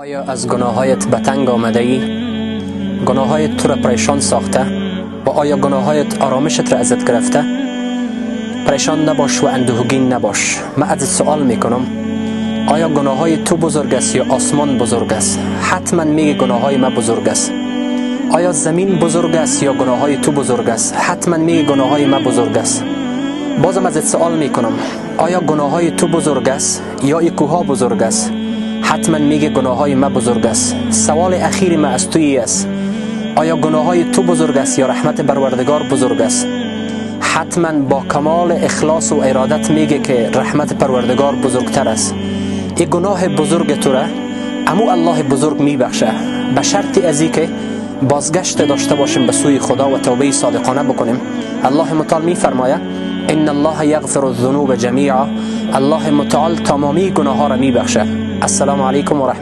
آیا از گناهایت به تنگ آمده ای؟ گناهایت تو را پریشان ساخته؟ و آیا گناهایت آرامشت را ازت گرفته؟ پریشان نباش و اندوهگین نباش. من ازت سوال میکنم، آیا گناههای تو بزرگ است یا آسمان بزرگ است؟ حتما میگه گناههای من بزرگ است. آیا زمین بزرگ است یا گناههای تو بزرگ است؟ حتما میگه گناههای من بزرگ است. بازم ازت سوال میکنم، آیا گناههای تو بزرگ است یا ای کوها بزرگ است؟ حتما میگه گناههای من بزرگ است. سوال اخیر من از توی است، آیا گناههای تو بزرگ است یا رحمت پروردگار بزرگ است؟ حتما با کمال اخلاص و ارادت میگه که رحمت پروردگار بزرگتر است. این گناه بزرگ تو را امو الله بزرگ میبخشه، به شرط ازی که بازگشت داشته باشیم به سوی خدا و توبه صادقانه بکنیم. الله متعال میفرماید ان الله یغفر الذنوب جمیعا. الله متعال تمامی گناه ها را میبخشه. السلام علیکم و رحمت